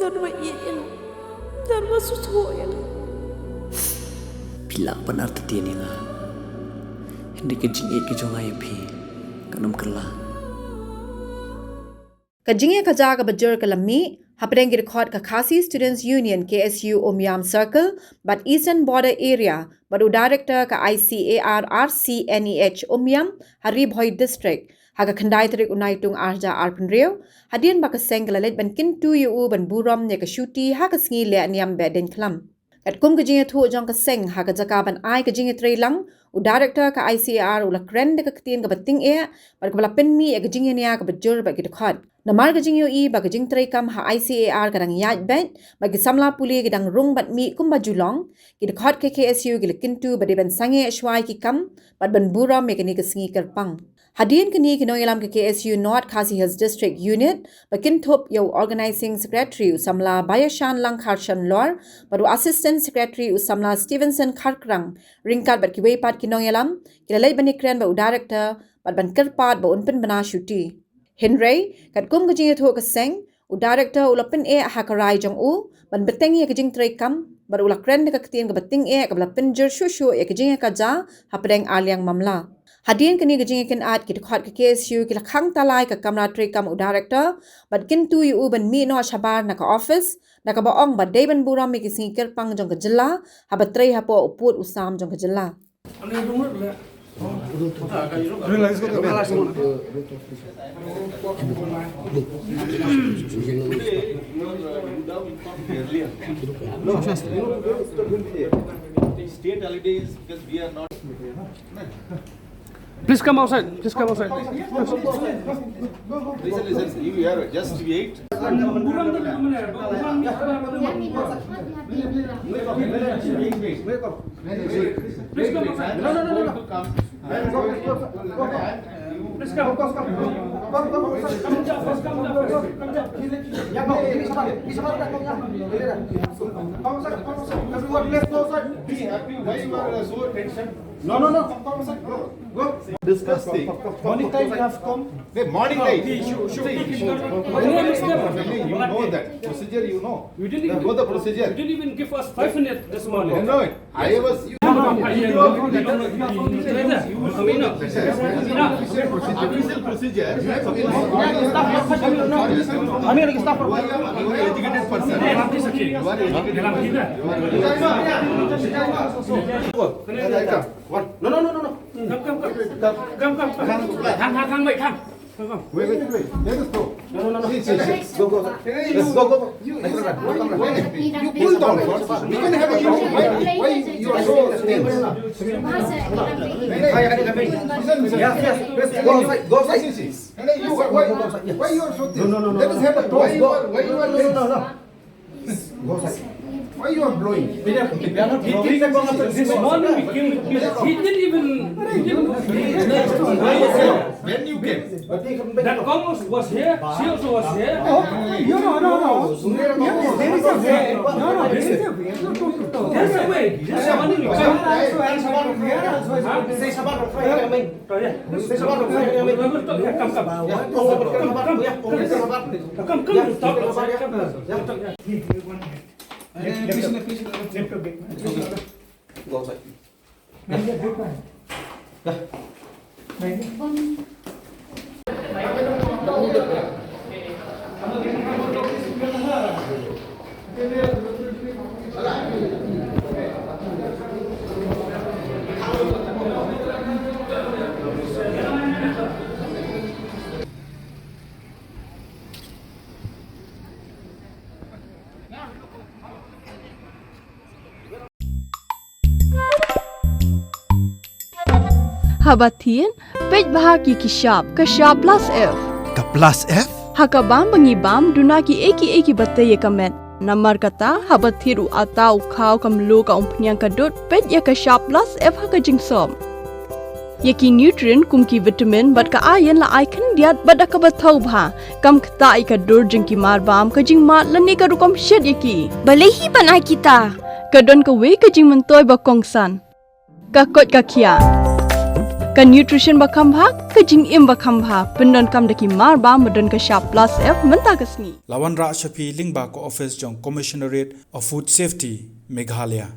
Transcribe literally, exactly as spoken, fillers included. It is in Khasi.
Don ba ïeit ïa nga. Don ba sngewthuh ïa nga. Phi lah ban artatien ïa nga, hynrei ka jingïeit ka jong nga ïa phi kan ym kylla. Ka jingïakajia kaba jur ka la mih hapdeng ki dkhot ka Khasi Students Union, K S U, Umiam Circle bad Eastern Border Area bad u Director ka I C A R R C N E H Umiam ha Ri Bhoi District ha ka khyndai tarik u Naitung ar hajar arphew hynriew, hadien ba ka seng ka la leit ban kyntu ïa u ban burom ïa ka shuti ha ka sngi leh niam Behdeiñkhlam. Katkum ka jingïathuh jong ka seng ha ka jaka ban ai ka jingïatreilang, u Director ka I C A R u la kren da ka ktien kaba tyngeh bad kaba la pynmih ïa ka jingïania kaba jur bad ki dkhot. Namar ka jingïohi ba ka jingtreikam ha I C A R ka dang ïaid beit bad ki samla pule ki dang rung bad mih kumba ju long, ki dkhot ka K S U ki la kyntu ba dei ban sangeh shuwa ïa ki kam bad ban burom ïa kane ka sngi kyrpang. Hadien kane, ki nongïalam ka K S U North Khasi Hills District Unit ba kynthup ïa u Organising Secretary u samla Bayashan Langkharshan Lor bad u Assistant Secretary u samla Stevenson Kharkrang, ryngkat bad kiwei pat ki nongïalam, ki la leit ban ïakren bad u Director bad ban kyrpad ba un pynbna shuti. Hynrei katkum ka jingïathuh ka seng, u Director u la pyneh ha ka rai jong u ban bteng ïa ka jingtreikam bad u la kren da ka ktien kaba tyngeh kaba la pynjur shuh shuh ïa ka jingïakajia hapdeng arliang mamla. Hadien kane ka jingïakynad, ki dkhot ka K S U ki la khang talai ka kamra treikam u Director bad kyntu ïa u ban mih noh shabar na ka office, da kaba ong ba dei ban burom ïa ki sngi kyrpang jong ka jylla haba trei hapoh u pud u sam jong ka jylla. State holidays, because we are not. Please come outside. Please come outside. Listen, listen. You are just wait. Please come outside. No, no, no, no, no. Please come. Come, come, come, come, come, come, come, come, come, come. Everyone, let's go outside. Be happy. Why you are so tension? No, no, no. Come, come, come, come. Go. Discuss thing. Morning time you have come. Hey, morning time. You know that procedure, you know. You didn't even, the procedure. You didn't even give us five minutes this morning. No, no. I was. Official procedure. You are educated person. You are educated. No, no, no, no, no. Come, come, come. Come, come, come. Come, come, come, wait, come. Come, come. Wait, wait, wait. Let us go. No, no, no, no. See, see, see. Go, go, go. Let's go, go, go. You, you, you cool down first. We can have a talk. Why, why you are so tense? Yes, yes. Let's go outside. Go outside. See, see. Hey, you, why, why, why you are so tense? No, no, no, no. Let us have a talk. Why you are, why you are tense? No, no, no, no. Why you are blowing? This morning we came with this. He didn't even, he didn't. When you came? That Congress was here. She also was here. Oh, no, no, no, no. Yes, there is a way. No, no, there is a way. There's a way. This morning we came. Huh? Come, come. Come, come. Come, come. Stop. Come, come. Stop. Go outside. Haba thied, peit bha ïa ki shap, ka shap Plus F. Ka Plus F? Ha ka bam ba ngi bam, duna kiei kiei kiba tei ïa ka met. Namar kata, haba thied u atta, u khaw, ka mluh, ka umphniang, ka dud, peit ïa ka shap Plus F ha ka jingsop. Ïa ki nutrient kum ki vitamin bad ka iron la ai khyndiat bad da kaba thaw bha. Kam ktah ïa ka dur jong ki marbam, ka jingmad lane ka rukom shet ïa ki. Balei hi ban ai kita? Ka don kawei ka jingmyntoi ba kongsan. Ka koit ka khiah. Ka nutrition ba kham bha, ka jingim ba kham bha, pyndonkam da ki mar ba, ba don ka shap plus F mynta ka sngi. La wanrah sha phi lyngba ka office jong Commissionerate of Food Safety, Meghalaya.